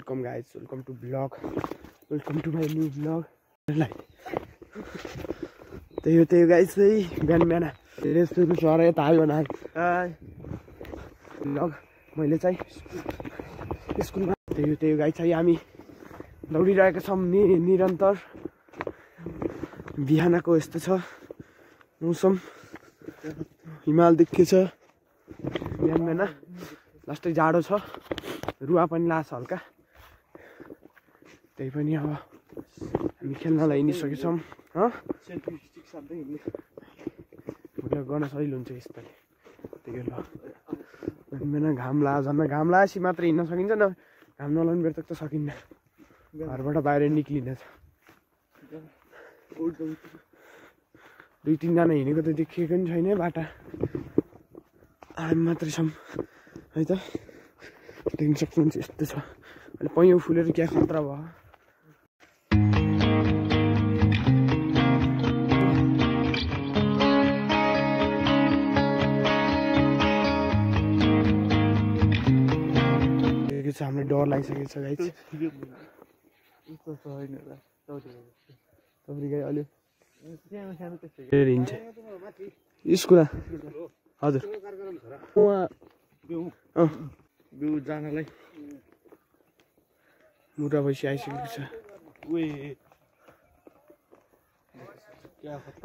Welcome guys, welcome to blog, welcome to my new blog. त्यही हो guys चाहिँ बिहान बिहान रेस्टुरेन्ट चढेर यता आयो भने ब्लग मैले चाहिँ स्कुलमा। त्यही हो गाइज चाहिँ हामी दौडिरहेका छौँ निरन्तर। बिहानको यस्तो छ मौसम, हिमाल देखिन्छ बिहान बिहान। लास्टै जाडो छ, रुवा पनि लाग्छ हल्का। त्यही पनि अब हामी खेल्नलाई हिँडिसकेछौँ। गर्न सजिलो हुन्छ यसपालि। त्यही हो ल, बिहान घाम झन् घाम लागेपछि मात्र हिँड्न सकिन्छ, न घाम नलाउने बेर तक त सकिन्न। घरबाट बाहिर निक्लिन्छ। 2-3 जना हिँडेको त देखिएको पनि छैन बाटा, हामी मात्रै छौँ है त। देख्न सक्नुहुन्छ यस्तो छ। अहिले पैँयौ फुलेर क्या खतरा भयो। हामीलाई डर लागिसकेको छ गाइस। स्कुल हजुर बिउ जानलाई मुरा भइसि आइसकेको छ।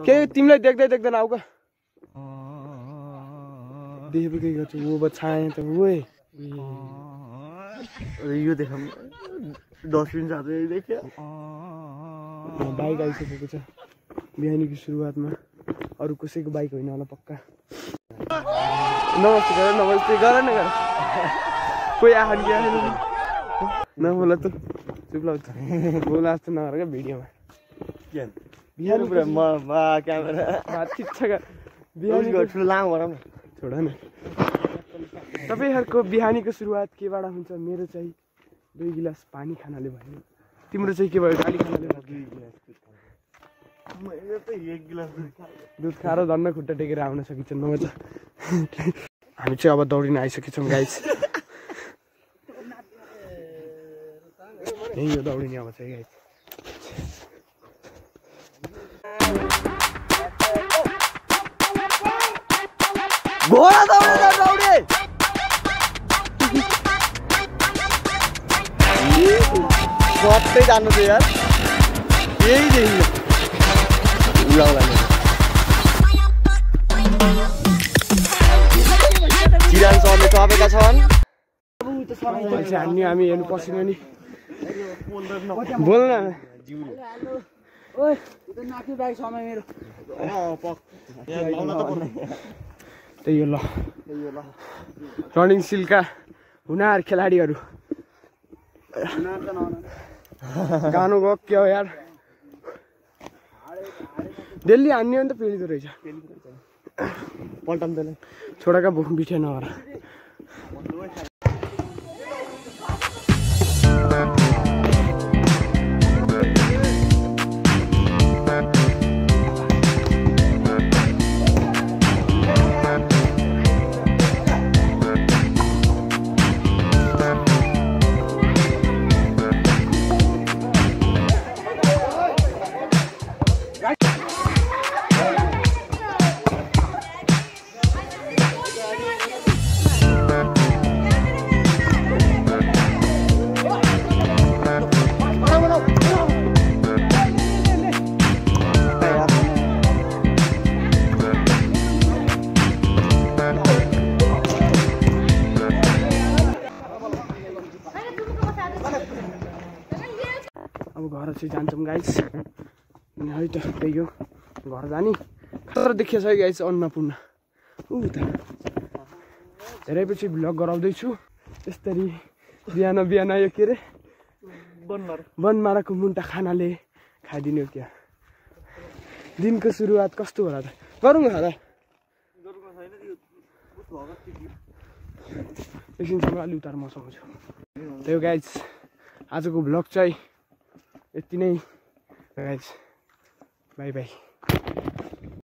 के तिमीलाई देख्दै देख्दैन आऊ का देखेको के गर्छु वो छाए त ओए यो देखा डस्टबिन जाँदै देख्यो। बाइक आइसकेको छ बिहानीको सुरुवातमा। अरू कसैको बाइक होइन होला पक्का। नमस्ते गर, नमस्ते गर न गर। कोही आखिर क्या नबोला त चुप लाउ त बोला जस्तो नगर क्या भिडियोमा। बिहान पुरा क्यामेरा ठिक छ क्या बिहानी ठुलो लामो भनौँ न, छोड न। तपाईँहरूको बिहानीको सुरुवात केबाट हुन्छ? मेरो चाहिँ 2 गिलास पानी खानाले भयो। तिम्रो चाहिँ के भयो? गाली खानाले भयो। 2 गिलास मैले त 1 गिलास दुध खाएर धन्न खुट्टा टेकेर आउन सकिन्छ नमजा। हामी चाहिँ अब दौडिन आइसकेछौँ गाइस। यही हो दौडिने अब चाहिँ गाइस। घोडा दौडे दौडे सबै जानु थियो यार, यही देखियो उडाउला चिरान सर्ने टपेका छन्। हामी हेर्नु पर्दैन नि, बोल्न त्यही हो ल। रनिङ सिलका हुनार खेलाडीहरू गानु गयो के हो यार। दिल्ली हान्ने हो नि त पेलिँदो रहेछ। पल्टाउँदैन छोडाका बिठे नगर। अब घर चाहिँ जान्छौँ गाइस है त। त्यही हो घर जाने खतरा देखिएछ है गाइस। अन्नपूर्ण ऊ त धेरै पछि भ्लग गराउँदैछु यसरी। बिहान बिहान यो के अरे बनमाराको मुन्टा खानाले खाइदिने हो क्या। दिनको सुरुवात कस्तो होला त? गरौँ न त एकछिनसम्म अलि उतार म समाउँछु। त्यही हो गाइस आजको भ्लग चाहिँ यति नै गाइस। By by.